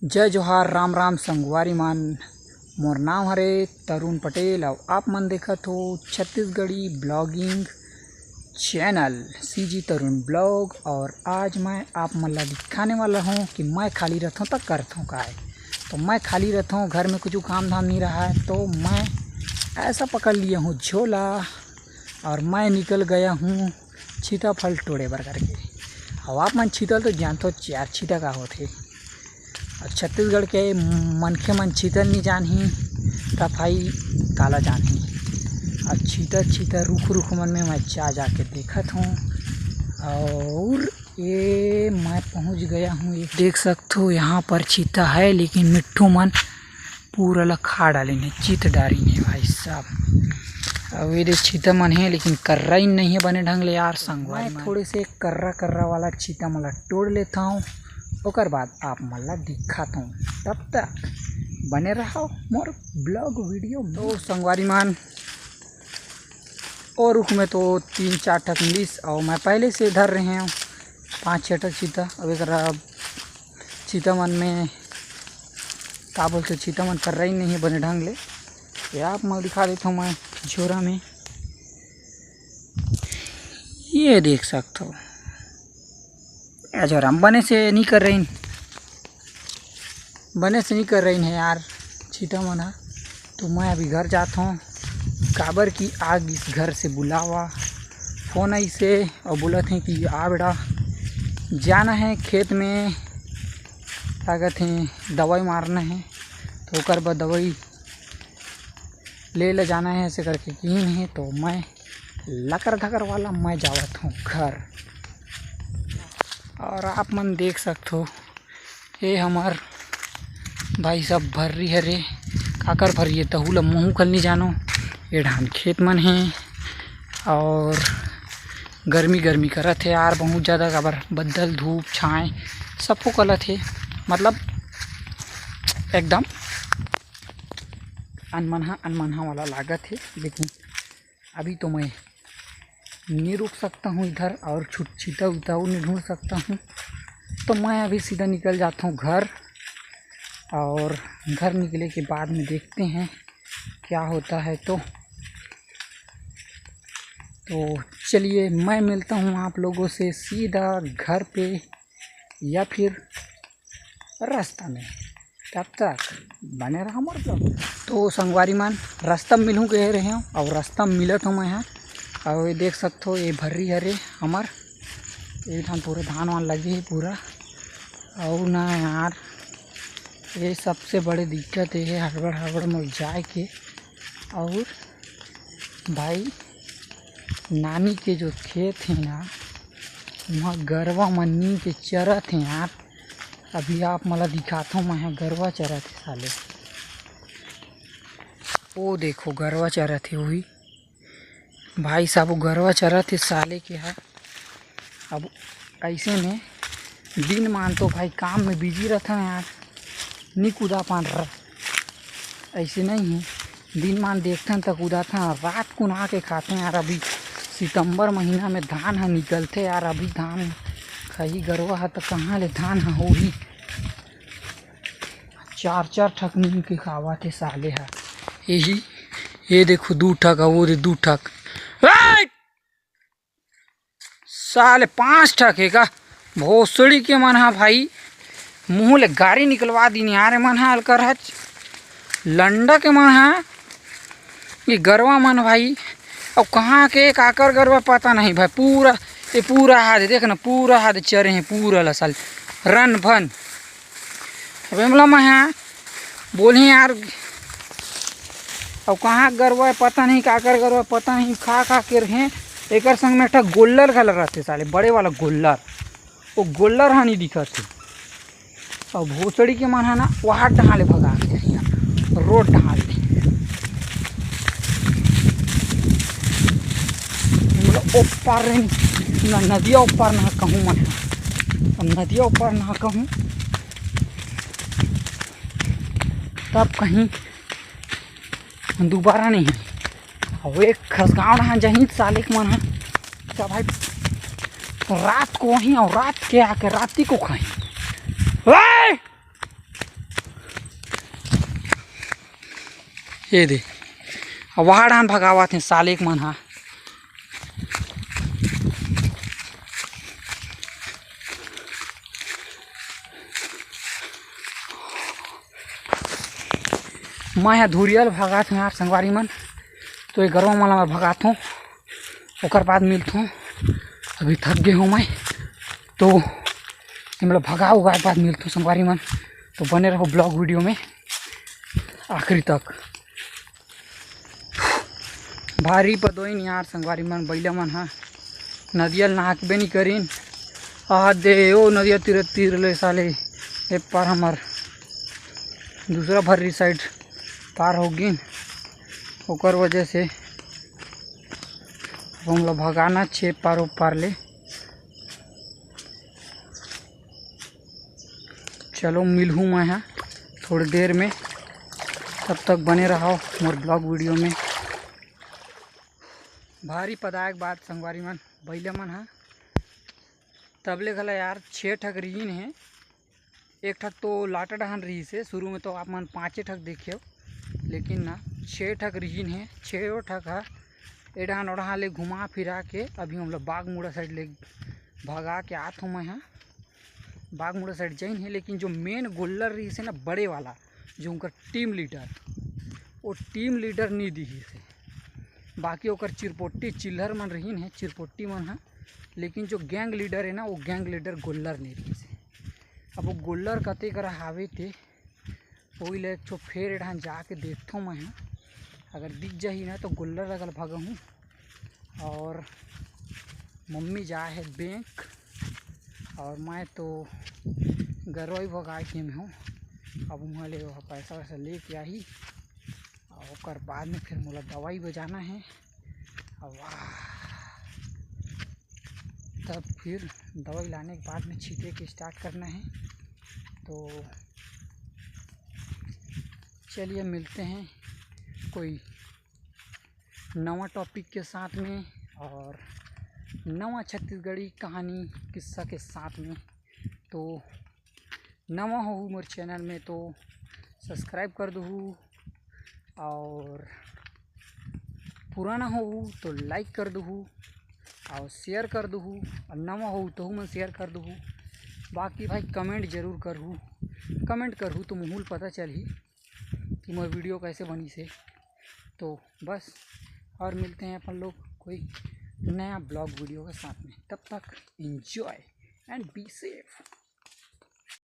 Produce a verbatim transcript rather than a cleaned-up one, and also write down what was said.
जय जोहार, राम राम संगवारी मन। मोर नाम हरे तरुण पटेल अउ आप मन देखत हो Chhattisgarhi blogging channel C G तरुण blog। और आज मैं आप मन ला दिखाने वाला हूँ कि मैं खाली रहता हूँ तो करता हूँ काय। तो मैं खाली रहता हूँ, घर में कुछ काम धाम नहीं रहा है, तो मैं ऐसा पकड़ लिया हूँ झोला और मैं निकल गया हूँ सीताफल टोड़े बर करके। अब आप मन सीताफल तो जानते हो यार, सीता का होते। अब छत्तीसगढ़ के मनखे मन सीताफल नहीं जानही, त भाई काला जानही। अब सीताफल सीताफल रुख रुख मन में मैं जा जाके देखत हूँ। और ये मैं पहुँच गया हूँ, ये देख सकते हो यहाँ पर सीताफल है, लेकिन मिट्ठू मन पूरा ला खा डाले ने, चित डारी ने भाई साहब। अब ये दे सीताफल मन है, लेकिन कर्रा ही नहीं है बने ढंग ले यार संगवारी मैं मन। थोड़े से कर्रा कर्रा वाला सीताफल मन ला टोड़ लेता हूँ, ओकर बाद आप मन ला दिखाता हूँ। तब तक बने रहो मोर blog video में। तो संगवारी मन, और रुख में तो तीन चार ठक मिलिस और मैं पहले से धर रहे हूँ पाँच छः ठक सीताफल। अब एक सीताफल मन में का बोलते, सीताफल मन कर्रा ही नहीं है बने ढंग ले। ये आप मन दिखा देता हूँ मैं झोरा में, ये देख सकते हो। ए झोरा में बने से नहीं कर रही, बने से नहीं कर रही है यार सीताफल मन ह। तो मैं अभी घर जात हूँ, काबर कि आ गिस घर से बुलावा, फोन आई से और बोलत हैं कि आ बेटा, जाना है खेत में, का कहते हैं, दवाई मारना है, तो ओकर बर दवाई ले ले जाना है, ऐसे करके किहिन हे। तो मैं लकर धकर वाला मैं जावत हूँ घर। और आप मन देख सकते हो, ये हमार भाई साहब भर्री हरे, काकर भर्री है, तहू ल महू कल नहीं जानो। ये ढान खेत मन है और गर्मी गर्मी करत है यार बहुत ज़्यादा, काबर बदल धूप छाए सबको कलत है, मतलब एकदम अनमनहा अनमनहा वाला लागत है। लेकिन अभी तो मैं नहीं रुक सकता हूँ इधर और छुटछिता उताऊ नहीं ढूंढ सकता हूँ, तो मैं अभी सीधा निकल जाता हूँ घर। और घर निकले के बाद में देखते हैं क्या होता है। तो तो चलिए, मैं मिलता हूँ आप लोगों से सीधा घर पे या फिर रास्ता में। तब तक बने रहा मोर blog। तो संगवारी मन, रास्ता में मिलूँ कह रहे हो और रास्ता में मिलत हूँ मैं यहाँ। और ये देख सकते हो, ये भर्री हरे हमार, ये धान पूरा धान वान लगे है पूरा। और ना यार, ये सबसे बड़े दिक्कत ये है हड़बड़ हड़बड़ में जाए के। और भाई, नानी के जो खेत है ना, वहाँ गरवा मन नींद के चरत है यार। अभी आप मन ला दिखाता हूँ, मैं यहाँ गरवा चरत है साले। ओ देखो, गरवा चरत है वही भाई साहब, वो गरवा चरत है साले के हा। अब ऐसे में दिन मान तो भाई काम में बिजी रहता है यार, नी कुदा पान रह। ऐसे नहीं है, दिन मान देखथन त कुदाथन, रात कुन आके खाथन यार। अभी सितंबर महीना में धान ह निकलथे यार, अभी धान खाही गरवा ह, त कहाँ ले धान ह होही? चार चार ठक नींद के खावत हे साले ह। यही, ये देखो दू ठक, वो दे दू ठक। ए! साले पाँच ठक हे का? भोसड़ी के मन हा भाई, मुंह ले गारी निकलवा दीन यार। मन हा अलकर हच लंडा के मन हा, ये गरवा मन भाई। अब कहाँ के काकर गरवा पता नहीं भाई। पूरा, ये पूरा हाथ देख ना, पूरा हाथ चरे हैं पूरा ला साले रन भन। अब एमला मैं हा बोलही यार, अब कहाँ गरवा है पता नहीं, काकर गरवा है पता नहीं, खा खा के रहे। एकर संग में एक ठा गोल्लर घला रहथे साले, बड़े वाला गोल्लर। वो गोल्लर हा नहीं दिखत हे। अब भोसड़ी के मन हा ना, वहाँ डहा ले भगा के रही, रोड डहा ले। मतलब ओ पार रही ना, नदिया ओ पार ना कहूँ मैं, अब नदिया ओ पार ना कहूँ, तब कहीं दोबारा नहीं। अब एक खसगांव रहा जहीं साले के मन है, क्या भाई, रात को वहीं और रात के आके राती को खाई। ओए! ये दे, अब वहाँ डाहन भगावत हे साले के मन हा। मैं हा धुरिया ल भगात हूँ यार संगवारी मन, तो ये गरवा मन ला मैं भगात हूँ, ओकर बाद मिलत हूँ। अभी थक गए हूँ मैं, तो ये मतलब भगा उगा के बाद मिलत हूँ संगवारी मन। तो बने रहो ब्लॉग वीडियो में आखिरी तक। भारी पदोइन यार संगवारी मन, बइला मन हा नदिया ल नहाकबे नहीं करिन। आ दे ओ नदिया तीर, तीर ले साले, ए पार हमर दूसरा भर्री साइड पार हो गिन, ओकर वजह से हमला भगाना छे पार ओ पार ले। चलो मिलहूँ मैं हा थोड़ी देर में, तब तक बने रहो मोर ब्लॉग वीडियो में। भारी पदाए के बाद संगवारी मन, बइला मन हा तबले घला यार छः ठक रिहिन हे। एक ठक तो लाटा डहान रिहिस हे, शुरू में तो आप मन पाँचे ठक देखे हो, लेकिन ना छः ठक रिहिन हे। छः ठक हा ए डहान ओ डहान ले घुमा फिरा के अभी हमला बागमुड़ा साइड ले भगा के आत हूँ मैं हा। बागमुड़ा साइड जइन हे, लेकिन जो मेन गोल्लर रिहिस हे ना बड़े वाला, जो उनकर टीम लीडर, वो टीम लीडर नहीं दिहिस हे। बाकी ओकर चिरपोटी चिल्हर मन रहिन हे, चिरपोटी मन हा, लेकिन जो गैंग लीडर है ना, वो गैंग लीडर गोल्लर नहीं रहिस हे। अब वो गोल्लर कते करा हावे ते, वही ले एक ठो फेर एडहान जाके देखथों मैं हा। अगर दिख जाही ना तो गोल्लर लगल भगहूँ। और मम्मी जा है बैंक, और मैं तो गरवा ही भगाए के में हूँ। अब वहाँ ले वह पैसा वैसा लेके आही, और ओकर बाद में फिर मोला दवाई बजाना है। और वाह, तब फिर दवाई लाने के बाद में छींटे के स्टार्ट करना है। तो चलिए मिलते हैं कोई नवा टॉपिक के साथ में और नवा छत्तीसगढ़ी कहानी किस्सा के साथ में। तो नवा हो मोर चैनल में तो सब्सक्राइब कर दहू, और पुराना हो तो लाइक कर दहू, और शेयर कर दहू, और नवा हो तो मन शेयर कर दहू। बाकी भाई कमेंट जरूर करहू, कमेंट करहू तो मुहूल पता चलही कि मोर वीडियो कैसे बनी से। तो बस, और मिलते हैं अपन लोग कोई नया ब्लॉग वीडियो के साथ में। तब तक enjoy and be safe।